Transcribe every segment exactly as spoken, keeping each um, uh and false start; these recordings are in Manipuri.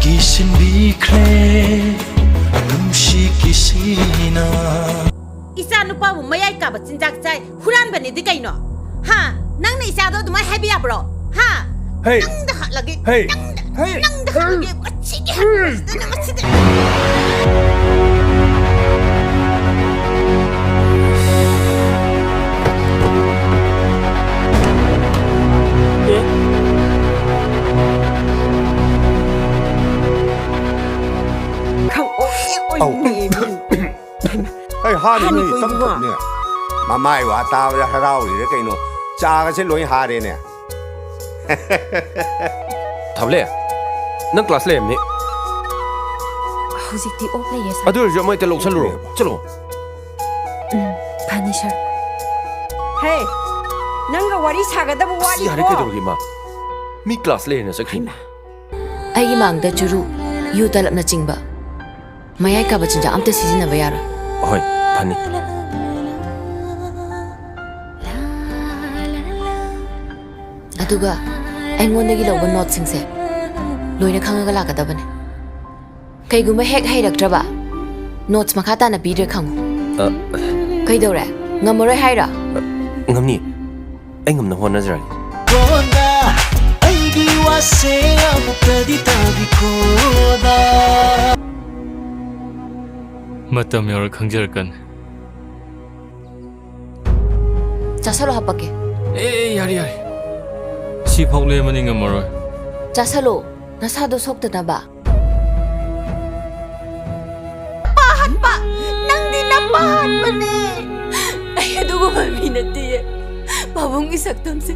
ꯀꯤꯁꯤꯟꯕꯤꯈ꯭ꯔꯦ ꯅꯨꯡꯁꯤ ꯀꯤꯁꯤꯅ꯫ ꯏꯆꯥ ꯅꯨꯄꯥꯕꯨ ꯃꯌꯥꯏ ꯀꯥꯕ ꯆꯤꯟꯖꯥꯛ ꯆꯥꯏ, ꯍꯨꯔꯥꯟꯕꯅꯤꯗꯤ ꯀꯩꯅꯣ? ꯍꯥ? ꯅꯪꯅ ꯏꯆꯥꯗꯣ ꯑꯗꯨꯃꯥꯏꯅ ꯍꯥꯏꯕ ꯌꯥꯕ꯭ꯔꯣ? ꯍꯥ? ꯍꯦ! ꯅꯪꯗ ꯍꯥꯠꯂꯒꯦ, ꯍꯦ! ꯅꯪꯗ, ꯍꯦ! ꯅꯪꯗ ꯍꯥꯠꯂꯒꯦ, ꯃꯁꯤꯒꯤ ꯍꯥꯠꯄꯁꯤꯗꯅ ꯃꯁꯤꯗ꯫ ꯈꯪꯑꯣꯏ ꯑꯧ꯫ ꯑꯣꯏꯅꯦ ꯃꯤ꯫ ꯑꯩ ꯍꯥꯟꯅ ꯍꯥꯟꯅ ꯅꯣꯏ ꯀꯣꯏꯕ꯫ ꯇꯝ ꯇꯝꯅꯦ꯫ ꯃꯃꯥꯏ ꯋꯥ ꯇꯥꯕꯗ ꯍꯔꯥꯎꯔꯤꯔ ꯀꯩꯅꯣ? ꯆꯥꯒꯁꯦ ꯂꯣꯏ ꯍꯥꯔꯦꯅꯦ꯫ ꯊꯥꯎꯂꯦ, ꯅꯪ ꯀ꯭ꯂꯥꯁ ꯂꯩꯔꯝꯅꯤ꯫ ꯍꯧꯖꯤꯛꯇꯤ ꯑꯣꯐ ꯂꯩꯌꯦ, ꯁꯥꯔ꯫ ꯑꯗꯨ ꯑꯣꯏꯔꯁꯨ ꯑꯃ ꯍꯦꯛꯇ ꯂꯧꯁꯜꯂꯨꯔꯣ꯫ ꯆꯠꯂꯣ꯫ ꯎꯝ, ꯐꯅꯤ, ꯁꯥꯔ꯫ ꯍꯦ, ꯅꯪꯒ ꯋꯥꯔꯤ ꯁꯥꯒꯗꯕ ꯑꯁ, ꯌꯥꯔꯦ, ꯋꯥꯠꯂꯤꯀꯣ꯫ ꯀꯩꯗꯧꯔꯒꯦ, ꯏꯃꯥ? ꯃꯤ ꯀ꯭ꯂꯥꯁ ꯂꯩꯔꯦꯅ ꯆꯠꯈ꯭ꯔꯤꯅꯦ꯫ ꯍꯩꯃꯥ꯫ ꯑꯩꯒꯤ ꯃꯥꯡꯗ ꯆꯨꯔꯨ, ꯌꯨ ꯇꯂꯞꯅꯆꯤꯡꯕ ꯃꯌꯥꯏ ꯀꯥꯕ ꯆꯤꯟꯖꯥꯛ ꯑꯝꯇ ꯁꯤꯖꯤꯟꯅꯕ ꯌꯥꯔꯣꯏ꯫ ꯍꯣꯏ, ꯐꯅꯤ꯫ ꯑꯗꯨꯒ ꯑꯩꯉꯣꯟꯗꯒꯤ ꯂꯧꯕ ꯅꯣꯠꯁꯤꯡꯁꯦ ꯂꯣꯏꯅ ꯈꯪꯉꯒ ꯂꯥꯛꯀꯗꯕꯅꯦ꯫ ꯀꯩꯒꯨꯝꯕ ꯍꯦꯛ ꯍꯩꯔꯛꯇ꯭ꯔꯕ, ꯅꯣꯠꯁ ꯃꯈꯥ ꯇꯥꯅ ꯄꯤꯗ꯭ꯔꯦ ꯈꯪꯉꯨ꯫ ꯑ꯫ ꯀꯩꯗꯧꯔꯦ? ꯉꯝꯃꯔꯣꯏ ꯍꯥꯏꯔꯣ? ꯑ, ꯉꯝꯅꯤ꯫ ꯑꯩ ꯉꯝꯅꯕ ꯍꯣꯠꯅꯖꯔꯒꯦ꯫ ꯀꯣꯟꯗ ꯑꯩꯒꯤ ꯋꯥꯁꯦ ꯑꯃꯨꯛꯇꯗꯤ ꯇꯥꯕꯤꯈꯣꯗ꯫ ꯃꯇꯝ ꯌꯧꯔ ꯈꯪꯖꯔꯛꯀꯅꯤ꯫ ꯆꯥꯁꯜꯂꯣ, ꯍꯥꯄꯛꯀꯦ꯫ ꯑꯦ, ꯑꯦ, ꯌꯥꯔꯦ, ꯌꯥꯔꯦ꯫ ꯁꯤꯐꯥꯎ ꯂꯦꯝꯃꯅꯤ ꯉꯝꯃꯔꯣꯏ꯫ ꯆꯥꯁꯜꯂꯣ, ꯅꯁꯥꯗꯣ ꯁꯣꯛꯇꯅꯕ꯫ ꯅꯄꯥ ꯍꯥꯠꯄ! ꯅꯪꯗꯤ ꯅꯄꯥ ꯍꯥꯠꯄꯅꯦ! ꯑꯩ ꯑꯗꯨꯒꯨꯝꯕ ꯃꯤ ꯅꯠꯇꯤꯌꯦ꯫ ꯄꯥꯕꯨꯡꯒꯤ ꯁꯛꯇꯝꯁꯦ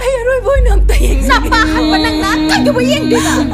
ꯑꯩ ꯑꯔꯣꯏꯕ ꯑꯣꯏꯅ ꯑꯝꯇ ꯌꯦꯡꯖꯒꯦ꯫ ꯅꯄꯥ ꯍꯥꯠꯄ ꯅꯪꯅ ꯀꯩꯗꯧꯕ ꯌꯦꯡꯗꯣꯏꯕ?